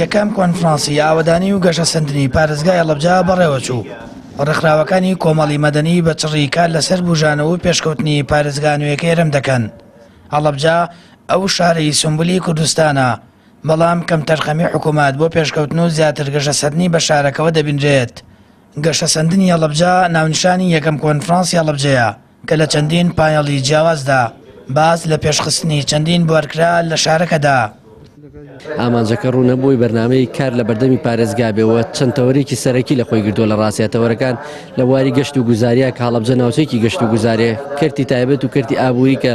یەکەم کۆنفرانسی ئاوەدانی و گەشەسەندنی پارێزگای هەڵەبجە بەڕێوەچوو. ڕێکخراوەکانی کۆمەڵی مەدەنی بە چڕی کار لەسەر بوژانەوە و پێشکەوتنی پارێزگا نوێیەکەی هەرێم دەکەن. هەڵەبجە ئەو شارەی سومبلی کوردستانە، بەڵام کەمتەرخەمی حکومەت بۆ پێشکەوتن و زیاتر گەشەسەندنی بە شارەکەوە دەبینرێت. گەشەسەندنی هەڵەبجە ناونیشانی یەکەم کۆنفرانسی هەڵەبجەیە کە لە چەندین پانێڵی جیاوازدا باس لە پێشخستنی چەندین بوار کرا لە شارەکەدا. ئامانجەکە ڕوونە بۆی بەرنامەی کار لە بەردەمی پارێزگا بێ و چەند تەوەرێکی سەرەکی لە خۆی گرتووە لە ڕاستیا تەوەرەکان لە بواری گەشت و گوزاریە کە هەڵەبجە ناوچەیەکی گەشت و گوزارێ کەرتی تایبەت و کەرتی ئابووری کە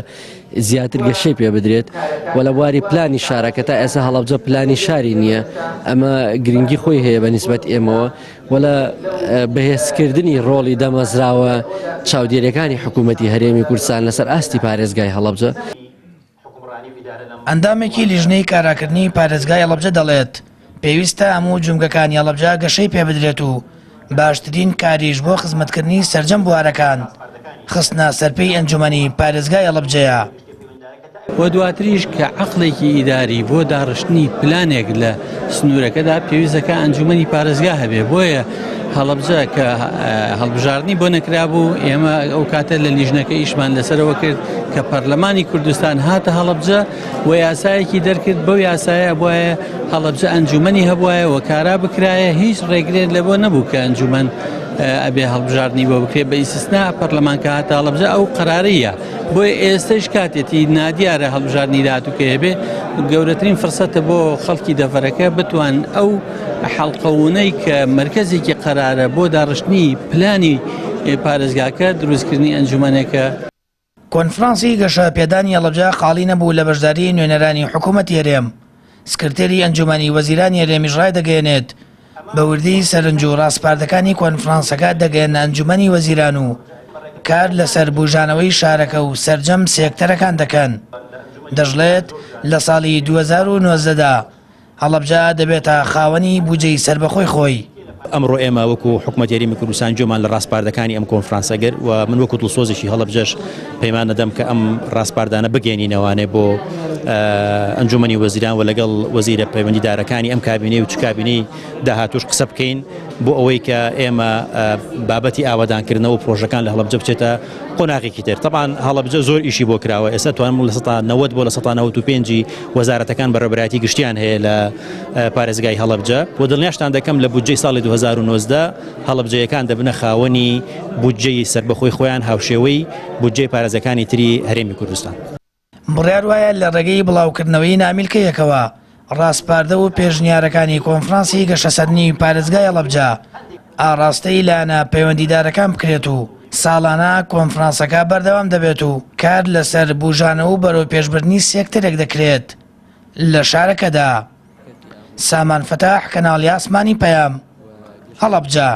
زیاتر گەشەی پێ بدرێت و لە بواری پلانی شارە کە تا ئێستا هەڵەبجە پلانی شاری نییە ئەمە گرنگی خۆی هەیە بە نیسبەت ئێمەوە و لە بەهێزکردنی ڕۆڵی دامەزراوە چاودێریەکانی حکوومەتی هەرێمی کوردستان لەسەر ئاستی پارێزگای هەڵەبجە. ئەندامێکی لیژنەی کاراکردنی پارێزگای هەڵەبجە دەڵێت، پێویستە هەموو جومگەکانی هەڵەبجە گەشەی پێبدرێت و باشترین کاریش بۆ خزمەتکردنی سەرجەم بوارەکان خستنە سەرپێی ئەنجومەنی پارێزگای هەڵەبجەیە. و دواتریش کە عەقڵێکی ئیداری بۆ داڕشتنی پلانێک لە سنوورەکەدا پێویست دەکا ئەنجومەنی پارێزگا هەبێ بۆیە هەڵەبجە کە هەڵبژاردنی بۆ نەکرابوو ئێمە ئەو کاتە لە لیژنەکە ئیشمان لەسەرەوە کرد کە پەرلەمانی کوردستان هاتە هەڵەبجە و یاسایەکی دەرکرد بەو یاسایە بواە هەڵەبجە ئەنجومەنی هەبواە و کارا بکرایە هیچ ڕێگرێک لەبۆ نەبوو کە ئەنجومەن ئەبێ هەڵبژاردنی بۆ بکرێت بە ئیسیسنا پەرلەمان کە هاتە هەڵەبجە ئەو قەرارەیە بۆیە ئێستەش کاتێتی نادیارە هەڵبژاردنی داهاتوو کەی بێ گەورەترین فرسەتە بۆ خەڵکی دەڤەرەکە بتوان ئەو حەڵقەونەی کە مەرکەزێکی قەرارە بۆ داڕشتنی پلانی پارێزگاکە دروستکردنی ئەنجومەنێکە. کۆنفرانسی گەشە پێدانی هەڵەبجە خاڵی نەبوو لە بەشداری نوێنەرانی حکوومەتی هەرێم، سکرتێری ئەنجوومەنی وەزیرانی هەرێمیش ڕایدەگەیەنێت، بە وردی سەرنج و ڕاسپاردەکانی کۆنفرانسەکە دەگەیەنە ئەنجوومەنی وەزیران و کار لەسەر بوژانەوەی شارەکە و سەرجەم سێکتەرەکان دەکەن. دەشڵێت، لە ساڵی 2019 دا هەڵەبجە دەبێتە خاوەنی بوجەی سەربەخۆی خۆی. ئەمڕۆ ئێمە وەکو حکومەتی هەرێمی کوردستان گوێمان لە ڕاسپاردەکانی ئەم کۆنفرانسە گرت و من وەکو دڵسۆزێکی هەڵەبجەش پەیمان دەدەم کە ئەم ڕاسپاردانە بگەێنینەوانێ بۆ ئەنجومەنی وەزیران و لەگەڵ وەزیرە پەیوەندیدارەکانی ئەم کابینەی و چ کابینەی داهاتوش قسە بکەین بۆ ئەوەی کە ئێمە بابەتی ئاوادانکردنەوە و پرۆژەکان لە هەڵەبجە بچێتە قۆناغێکی تر تەبان هەڵەبجە زۆر ئیشی بۆ کراوە ئێستا توانم لە سەتا 90 بۆ لە سەتا 95 وەزارەتەکان بەڕێوەبەرایەتی گشتیان هەیە لە پارێزگای هەڵەبجە و دڵنیاشتان دەکەم لە بودجەی ساڵی 2019 هەڵەبجەیەکان دەبنە خاوەنی بودجەی سەربەخۆی خۆیان هاوشێوەی بودجەی پارێزگاکانی تری هەرێمی کوردستان. بڕیار وایە لە ڕێگەی بڵاوکردنەوەی نامیلکەیەکەوە ڕاسپاردە و پێشنیارەکانی کۆنفرانسی گەشەسەندنی پارێزگای هەڵەبجە ئاڕاستەی لایەنە پەیوەندیدارەکان بکرێت و ساڵانە کۆنفرانسەکە بەردەوام دەبێت و کار لەسەر بوژانەوە و بەرەوپێشبردنی سێکتەرێک دەکرێت لە شارەکەدا. سامان فەتاح، کەناڵی ئاسمانی پەیام، هەڵەبجە.